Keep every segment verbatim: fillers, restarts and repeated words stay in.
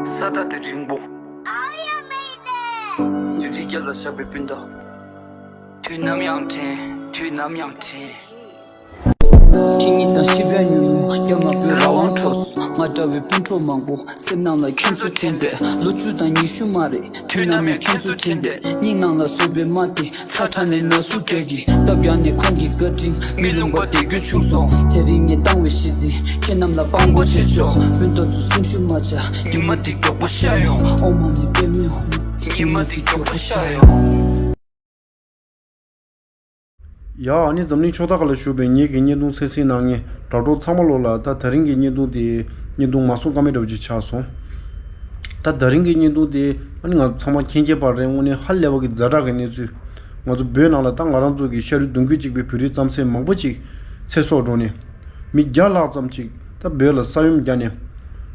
ས་མཐའ་དེ་རིང་པོ། རི་རྒྱལ་ལ་བཞག་པའི་སྤུན་ཟླ། དུས་ནམ་ཡང་དྲན། དུས་ནམ་ཡང་དྲན། ཁྱེད་ཉིད་དང་ཤི་བའི་ཉུང་ཉུང་། རྒྱ་མ་པོའི་རང་དབང་འཕྲོགས་སོང་། ང་འདྲ་བའི་སྤུན་གྲོགས་མང་པོ། སེམས་ནང་ལ་ཁྱེད་ཚོ་དྲན་ཏེ། ལོ་བཅུ་དང་ཉི་ཤུ་མ་རེད། དུས་ནམ་ཡང་ཁྱེད་ཚོ་དྲན་ཏེ། སྙིང་ནང་ལ་བཟོད་པའི་རྨ་དེ། ཚ་ཁྲ་ནས་ན་ཟུག་སྐད་ཀྱིས། སྟབས་ཡག་ནས་ཁོང་གི་བཀའ་དྲིན། མི་ལུང་པ་དེ་རྒྱུ་བྱུང་སོང་། དེ་རིང་ངས་བཏང་བའི་གཞི་འཛིན། ཁྱེད་རྣམས་ལ་དཔང་པོ་བྱེད་ཆོག་སྤུན་ཟླ་ཚོ་སེམས་ཤུགས་མ་ཆག་ཉི་མ་འདི་མགྱོགས་པོ་ཤར་ཡོང་། ཨོཾ་མ་ཎི་པདྨེ་ཧཱུྃ། ཉི་མ་འདི་མགྱོགས་པོ་ཤར་ཡོང་། ཡ། ཨ་ནི་འཛམ་གླིང་ཕྱོགས་མཐའ་ཁག་ལ་བཞུགས་པའི་ངེད་ཀྱི་བརྙན་ཐུང་གསན་གཟིགས་གནང་མཁན་དྲ་གྲོགས་ཚང་མ་ལོ་ལ། ད་དེ་རིང་གི་བརྙན་ཐུང་དེ་བརྙན་ཐུང་མ་སོང་ཀ་མེད་འདྲ་བོ་ཅིག་ཆགས་སོང་། ད་དེ་རིང་གི་བརྙན་ཐུང་དེ་ཨ་ནི་ང་ཚོ་ཚང་མ་མཁྱེན་མཁྱེན་པ་རེད། དངོས་གནས་ཧ་ལས་པ་གི་ཛ་དྲག་གི་གནས་ཚུལ། ང་ཚོ་བོད་ནང་ལ་ད་ང་རང་ཚོ་གི་ཤ་རུས་གདུང་རྒྱུད་གཅིག་པའི་བོད་རིགས་རྩམ་ཟན་མང་པོ་ཅིག་ཚེ་སྲོག་འགྲོ་ནས། མི་བརྒྱ་ལྷག་ཙམ་ཅིག་ད་བོད་ལ་ས་ཡོམ་བརྒྱབ་ནས།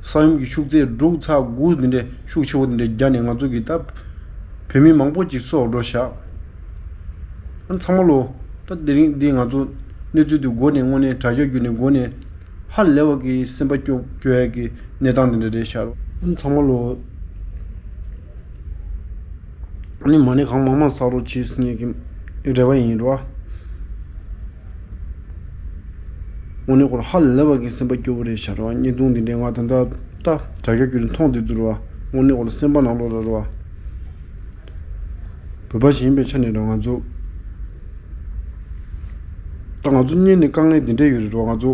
ས་ཡོམ་གྱི་ཤུགས་ཚད་དྲུག་ཚེག་དགུ་འདི་འདྲའི་ཤུགས་ཆེ་བོ་འདི་འདྲའི་བརྒྱབ་ནས། ང་ཚོ་གི་ད་བོད་མི་མང་པོ་ཅིག་སྲོག་འགྲོ་བཞག་ཨ་ཚང་མ་ལོ། ད་དེ་རིང་འདི་ང་ཚོ་གནས་ཚུལ་འདི་མགོ་ནས་དངོས་གནས་དྲ་རྒྱ་བརྒྱུད་ནས་མགོ་ནས་ཧ་ལས་པ་གི་སེམས་པ་སྐྱོ་སྐྱོ་ཡ་གི་གནས་སྟངས་འདི་འདྲ་རེད་ཤག་ཨ་ཚང་མ་ལོ། ཨ་ནི་མ་ཎི་གང་མང་མང་བསགས་རོགས་བྱེད་ཟེར་ངེད་ཀྱི་རེ་བ་ཡིན་རོ། དངོས་གནས་ཁོ་རང་ཧ་ལས་པ་གི་སེམས་པ་སྐྱོ་བོ་རེད་ཤག་རོ། བརྙན་ཐུང་འདི་འདྲའི་ང་ད་ལྟ་ད་དྲ་རྒྱ་བརྒྱུད་ནས་མཐོང་བསྡད་འདུག་རོ། དངོས་གནས་ཁོ་རང་སེམས་པ་ནང་ལོགས་ལ་རོ། བོད་པ་ཞིག་ཡིན་པའི་ཆ་ནས་རོ། ང་ཚོ་ད་ང་ཚོ་གཉིས་ནས་དཀའ་ངལ་འདི་འདྲ་ཡོད་རེད་རོ། ང་ཚོ།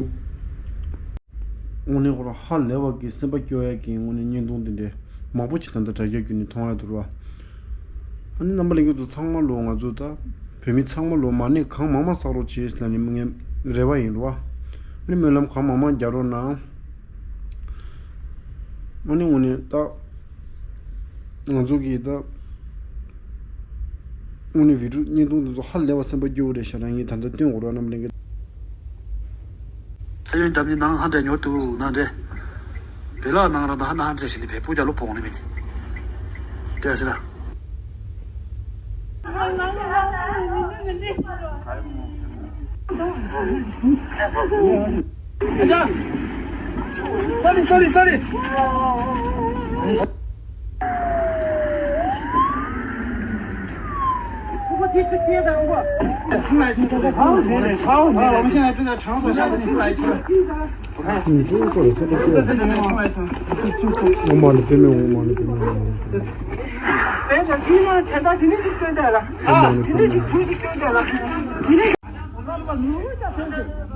དངོས་གནས་ཁོ་རང་ཧ་ལས་པ་གི་སེམས་པ་སྐྱོ་ཡ་གི་དངོས་གནས་བརྙན་ཐུང་འདི་འདྲའི་མང་པོ་ཅིག་ད་ལྟ་དྲ་རྒྱ་བརྒྱུད་ནས་མཐོང་ཡ་འདུག་ར། ཨ་ནི་རྣམ་པ་ལྷན་རྒྱས་ཚོ་ཚང་མ་ལོ། ང་ཚོ་ད་བོད་མི་ཚང་མ་ལོ་མ་ཎི་གང་མང་མང་བསགས་རོགས་བྱེད་ཟེར་ནས་ངའི་རེ་བ་ཡིན་ར། ཨ་ནི་སྨོན་ལམ་གང་མང་མང་རྒྱག་རོགས་གནང་། ཨ་ནི་དངོས་གནས་ད། ང་ཚོ་གིས་ད། དངོས་གནས་བི་ཌིའོ་བརྙན་ཐུང་འདི་ཚོ་ཧ་ལས་པ་སེམས་པ་སྐྱོ་བོ་རེད་ཤག་ར། ངས་ད་ལྟ་སྟོན་དགོས་ར། རྣམ་གླིང་གི། ས་ཡོན་འདབས་ནི་ནང་ཧ་འདྲ་ཉོ་ཏུ་ན་འདྲེ། བེ་ལག་ནང་ར་ད་ཧ་ན་ཧ་འདྲེ་ཞིག་ནི་བེ་པུ་རྒྱ་ལོ་ཕོག་ནི་མེད། དེ་ཟེར་ར། Sorry, sorry, sorry.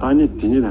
ད་ནི་དེ་ནི་ད།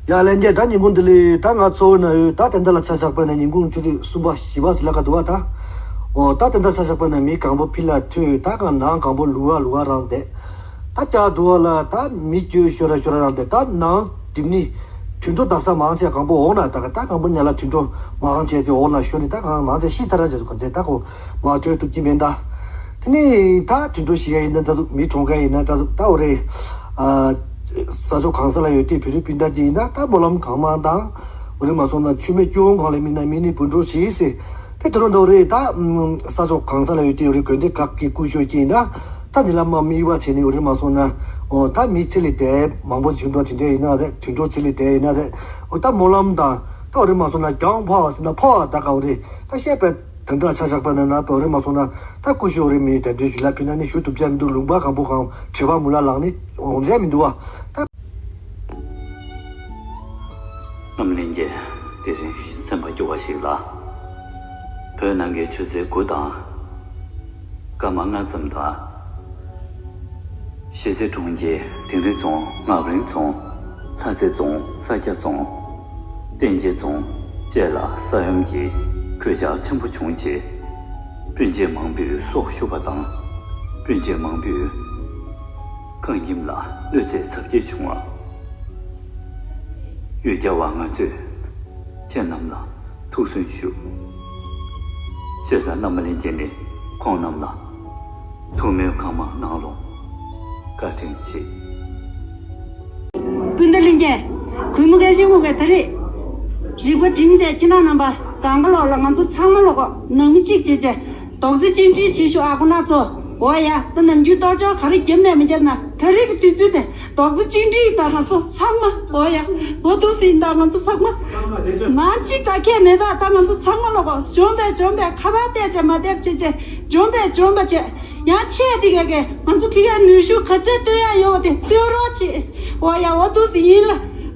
ཡ་ལན་རྒྱས། ད་ཉིན་གུང་འདི་ལས་ད་ང་ཚོ་ན་ཡོད། ད་དེ་འདྲ་ལ་ཆ་བཞག་པ་ན་ཉིན་གུང་ཆུ་ཚོད་གསུམ་པ་བཞི་པ་ཟིག་ལ་ག་འདུག་བ་ད། འོ་ད་དེ་འདྲ་ཆ་བཞག་པ་ན་མི་གང་པོ་ཕི་ལ་ཐོས། ད་གང་ནང་གང་པོ་ལུ་བ་ལུ་བ་རང་བསྡད། ད་ཅག་འདུག་བ་ལ་ད་མི་སྐྱོ་ཤོར་ར་ཤོར་ར་རང་བསྡད། ད་ནང་དེ་ནི་དུད་འགྲོ་བདག་ས་མང་ཆེ་གང་པོ་འོང་ན། ད་ག་ད་གང་པོ་ཉ་ལ་དུད་འགྲོ་མང་ཆེ་ཆེ་འོང་ན་ཤོར་ནི། ད་གང་མང་ཆེ་ཤི་ཚར་ར་ཆེ་ཚོ་ག་ཚེ་ད་ཁོ་མ་ཐོས་ཐུབ་ཀྱི་མེད་ད། དེ་ནས་ད་དུད་འགྲོ་ཤི་ཡ་ཡིན་ན་འདྲ་འདུག་མི་གྲོངས་མཁན་ཡིན་ན་འདྲ་འདུག་ད་འོ་རེད། ཨ། ས་ཕྱོགས་གང་ས་ལ་ཡོད་དེ་བོད་རིགས་སྤུན་ཟླ་དེ་ཡིན་ན་ད་སྨོན་ལམ་གང་མང་དང་། འོ་རེད་མ་སོང་ན་མཆོད་མེ་སྐྱོན་གང་ལས་མིན་ན་མི་ནི་བུ་འགྲོ་བྱེད་ཟེར། དེ་དེ་རུ་འདྲ་འོ་རེད་ད། ས་ཕྱོགས་གང་ས་ལ་ཡོད་དེ་འོ་རེད་དགོན་སྡེ་ཁག་གི་སྐུ་ཞབས་ཀྱི་ཡིན་ན་ད་འདི་ལ་མ་དམིགས་པ་བྱས་ནས་འོ་རེད་མ་སོང་ན། འོ་ད་མི་ཚེ་ལས་དེ་མང་པོ་བྱུང་འགྲོ་དེ་འདྲ་ཡིན་ན་རེད། དུད་འགྲོ་ཚེ་ལས་དེ་ཡིན་ན་རེད། འོ་ད་སྨོན་ལམ་དང་ད་འོ་རེད་མ་སོང་ན་གྱང་ཕོག་ཟེར་ན་ཕོག་ད་ག་འོ་རེད་ད་བཤད་པའི། ད་ལྟ་ཆ་བཞག་པ་ན་ན་བོད་རིགས་མ་སོང་ན་ད་ཀུ་ཤུ་རིགས་མི་དེ་འདྲའི་ཞིག་ལ་ཕི་ན་ནི་ཞུ་ཐུབ་ཅག་མི་འདུག་ལུང་པ་གང་པོ་གང་བྲེལ་བ་མུ་ལ་ལངས་ནི་འོང་ཅག་མི་འདུག་བ། ད། རྣམ་གླིང་རྒྱལ་དེ་རིང་སེམས་པ་སྐྱོ་བ་ཞིག་ལ། བོད་ནང་གི་ཆུ་ཚོད་དགུ་དང་སྐར་མ་ལྔ་ཙམ་དང་། གཞིས་རྩེ་གྲོང་ཁྱེར་དིང་རི་རྫོང་ངག་རིང་རྫོང་ལྷ་རྩེ་རྫོང་ས་སྐྱ་རྫོང་བསྟན་རྒྱས་རྫོང་བཅས་ལ་ས་ཡོམ་གྱི་གོད་ཆག་ཆེན་པོ་བྱུང་རྗེས། སྤུན་མཆེད་མང་པོས་སྲོག་ཤོར་བ་དང་། སྤུན་མཆེད་མང་པོས་ཁང་ཁྱིམ་ལ་གནོད་འཚེ་ཚབས་ཆེ་བྱུང་བ། ཡུལ་གྱར་བ་ང་ཚོས་ཁྱེད་རྣམས་ལ་ཐུགས་སུན་ཞུ། བྱས་ཙང་རྣམ་པ་ལྷན་རྒྱས་ནས་ཁོང་རྣམས་ལ་ཐུགས་སྨོན་གང་མང་གནང་རོགས། བཀའ་དྲིན་ཆེ། སྤུན་ཟླ་ལྷན་རྒྱས། གུས་མོ་སྐལ་ཆེན་མོ་གིས་ད་རེས་རིག་པ་སྒྲིམ་བྱས་ཁྱེད་རྣམ་པ་གང་ག་ལོག་ལ་ང་ཚོ་ཚང་མ་ལོག་གོ་ནང་མི་གཅིག་བྱས་བྱས་རྡོག་རྩ་གཅིག་སྒྲིལ་བྱེད་ཤོག་ཨ་ཁོ་ན་ཚོ། འོ་ཡ། ད་ནམ་རྒྱུན་ལྟོ་ཅོག་ག་རེ་བརྒྱབ་ནས་མི་བརྒྱབ་ན་ད་རེས་ཀྱི་དུས་ཚོད་དེ་རྡོག་རྩ་གཅིག་སྒྲིལ་དང་ང་ཚོ་ཚང་མ། འོ་ཡ། འོ་འདུག་སེ་ཡིན་ད་ང་ཚོ་ཚང་མ། ང་གཅིག་ད་ཁྱད་མེད་ད། ད་ང་ཚོ་ཚང་མ་ལོག་གོ་འཇོམས་པས་འཇོམས་པས་ཁ་པར་བལྟས་བྱས་མ་བལྟས་བྱས་བྱས་འཇོམས་པས་འཇོམས་པ་བྱས། ཡང་ཆེ་དེ་ག་གས་ང་ཚོ་ཕི་གའི་ནུས་ཤུགས་ག་ཚད་བཏོན་ཡ་ཡོད་དེ་བཏོན་རོགས་བྱེད། འོ་ཡ། འོ་འདུག་སེ་ཡིན་ལ།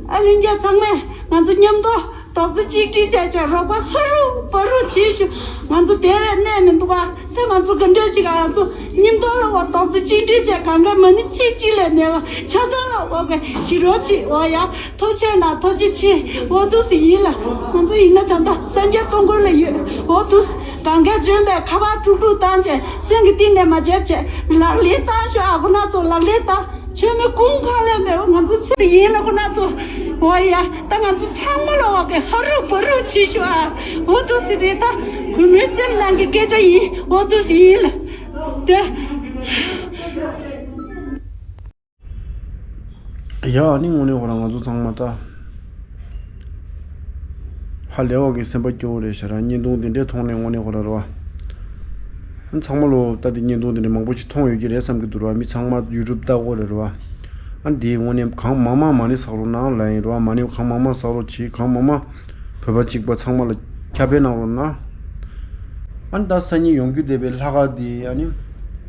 ཨ་ལྷན་རྒྱས་ཚང་མས་ང་ཚོ་མཉམ་དུ་རྡོག་རྩ་གཅིག་སྒྲིལ་བྱས་བྱས་རོགས་པ་ཧ་རུ་བ་རུ་བྱེད་ཤོག་ང་ཚོ་བསྡད་པའི་གནས་མི་འདུག་ག་ད་ང་ཚོ་ག་འདྲ་ཅིག་ང་ཚོ་མཉམ་དུ་ལ་འོ་རྡོག་རྩ་གཅིག་སྒྲིལ་བྱས་གང་ག་མ་ཎི་ཚིག་གཅིག་ལས་མེད་པ་ཆ་ཚང་ལ་འོ་ག་བྱེད་རོགས་བྱེད། འོ་ཡ། ཐུགས་རྗེ་གནང་། ཐུགས་རྗེ་ཆེ། འོ་འདུག་སེ་ཡིན་ལ། ང་ཚོ་ཡིན་ན་ད་ལྟ་སངས་རྒྱས་སྟོང་འཁོར་ལ་ཡོད། འོ་འདུག་སེ་གང་ག་འཇོན་པའི་ཁ་པར་དཀྲུག་དཀྲུག་བཏང་བྱས་སེམས་ཀྱི་གཏིང་ནས་མ་བརྗེད་བྱས་ལག་ལེན་བཏང་ཤོག་ཨ་ཁོ་ན་ཚོ་ལག་ལེན་བཏང་། ཆོས་མེད་ཀུན་ཁ་ལས་མེད་པ་ང་ཚོ་ཚེ་ཡིན་ལ་ཁོ་ན་ཚོ། འོ་ཡ། ད་ང་ཚོ་ཚང་མ་ལ་འོ་ག་ཧ་རུ་བ་རུ་བྱེད་ཤོག་ཨ། འོ་འདུག་སེ་རེད་ད། གུས་མོའི་སེམས་ནང་གི་སྐད་ཆ་ཡིན། འོ་འདུག་སེ་ཡིན་ལ། དེ། ཡ། ཨ་ནི་དངོས་གནས་ཁོ་རང་ང་ཚོ་ཚང་མ་ད་ཧ་ལས་པ་གི་སེམས་པ་སྐྱོ་བོ་རེད་ཤག་ར། བརྙན་ཐུང་འདི་འདྲའི་ཐོག་ནས་དངོས་གནས་ཁོ་རང་རེད་བ། ཚང་མ་ལོ་ད་འདི་བརྙན་ཐུང་འདི་འདྲ་མང་པོ་ཞིག་མཐོང་ཡོད་ཀྱི་རེད་བསམ་གྱི་འདུག་ར། མི་ཚང་མ་ཡུ་ཊུབ་ལྟ་གོ་རེད་ར་བ། ཨ་འདི་དངོས་གནས་གང་མང་མང་མ་ཎི་བསགས་རོགས་གནང་ལབ་ཡིན་ར་བ། མ་ཎི་གང་མང་མང་བསགས་རོགས་བྱེད། གང་མང་མང་བོད་པ་གཅིག་པ་ཚང་མ་ལ་ཁྱབ་སྤེལ་གནང་རོགས་གནང་། ཨ་ནི་ད་སང་ཉིན་ཡོང་རྒྱུ་བསྡད་པའི་ལྷག་དཀར་འདི་ཨ་ནི་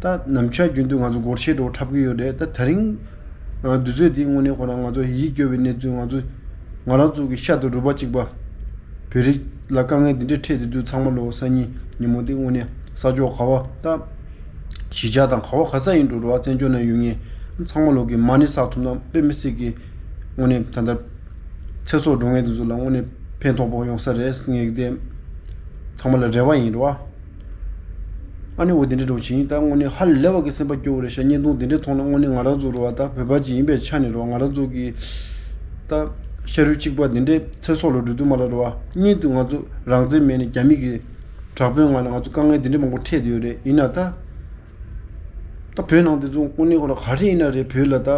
ད་ནམ་ཞག་རྒྱུན་དུ་ང་ཚོ་སྒོར་གཞས་འདྲ་བོ་འཁྲབ་ཀྱི་ཡོད་རེད། ད་དེ་རིང་དུས་ཚོད་འདི་དངོས་གནས་ཁོ་རང་ང་ཚོ་ཡིད་སྐྱོ་བའི་གནས་ཚུལ། ང་ཚོ་ང་རང་ཚོ་གི་ཤ་དང་རུས་པ་གཅིག་པ་བོད་རིགས་ལ་དཀའ་ངལ་འདི་འདྲས་འཕྲད་བསྡད་དུས་ཚང་མ་ལོ་སང་ཉིན་ཉིན་མོ་འདི་དངོས་གནས་ས་ཕྱོགས་ག་བ་ད་གཞིས་ཆགས་དང་ག་བ་ག་ས་ཡིན་འགྲོ་རུ་བ་བཙན་བྱོལ་ནང་ཡོད་མཁན་ཚང་མ་ལོ་གི་མ་ཎི་བསགས་ཐུབ་ན་དཔེ་མི་སྲིད་ཀྱི་དངོས་གནས་ད་ལྟ་ཚེ་སྲོག་འགྲོ་མཁན་དེ་ཚོ་ལ་དངོས་གནས་ཕན་ཐོགས་པོ་ཡོང་ས་རེད་ངས་དེ་ཚང་མ་ལ་རེ་བ་ཡིན་རུ་བ། ཨ་ནི་འོ་དེ་འདྲ་འགྲོ་བཞིན་ད་དངོས་གནས་ཧ་ལས་པ་གི་སེམས་པ་སྐྱོ་བོ་རེད་ཤག་བརྙན་ཐུང་དེ་འདྲའི་ཐོག་ན་དངོས་གནས་ང་རང་ཚོ་རུ་བ་ད་བོད་པ་ཅིག་ཡིན་པའི་ཆ་ནས་རུ་བ་ང་རང་ཚོ་གི་ད་ཤ་རུས་གཅིག་པ་དེ་འདྲའི་ཚེ་སྲོག་ལ་འགྲོ་དུས་མ་ལ་རུ་བ་སྔོན་དུ་ང་ཚོ་རང་བཙན་མེད་ནས་རྒྱ་མི་གི་དྲག་དཔོན་ངང་ནས་ང་ཚོ་དཀའ་ངལ་དེ་འདྲ་མང་པོ་འཕྲད་དེ་ཡོད་རེད། ཡིན་ན་ད། ད་བོད་ནང་དེ་ཚོ་དངོས་གནས་ཁོ་རང་ག་རེ་ཡིན་ན་རེད། བོད་ལ་ད་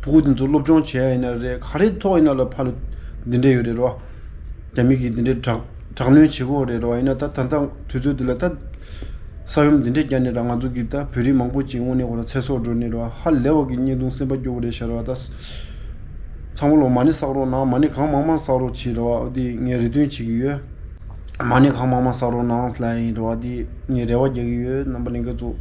ཕྲུ་གུ་དེ་ཚོ་སློབ་སྦྱོང་བྱེད་ཡ་ཡིན་ན་རེད། ག་རེ་ཐོག་ཡིན་ན་ལ་ཕར་ལ་འདི་འདྲ་ཡོད་རེད་རོ། རྒྱ་མི་གིས་འདི་འདྲའི་དྲག་དྲག་གནོན་བྱེད་ཀྱི་ཡོད་རེད་རོ། ཡིན་ན་ད་ད་ལྟ་དུས་ཚོད་འདི་ལ་ད་ས་ཡོམ་འདི་འདྲ་བརྒྱབ་ནས་ར་ང་ཚོ་གི་ད་བོད་རིགས་མང་པོ་ཅིག་དངོས་གནས་ཁོ་རང་ཚེ་སྲོག་འགྲོ་ནས་རོ། ཧ་ལས་པ་གི་བརྙན་ཐུང་སེམས་པ་སྐྱོ་བོ་རེད་ཤག་རོ། ད་ཚང་མ་ལོ་མ་ཎི་བསགས་རོགས་གནང་། མ་ཎི་གང་མང་མང་བསགས་རོགས་བྱེད་རོ། འདི་ངས་རེ་འདུན་བྱེད་ཀྱི་ཡོད། མ་ཎི་གང་མང་མང་བསགས་རོགས་གནང་ལབ་ཡིན་རོ། འདི་ངས་རེ་བ་རྒྱག་གི་ཡོད། རྣམ་པ་ལྷན་རྒྱས་ཚོ།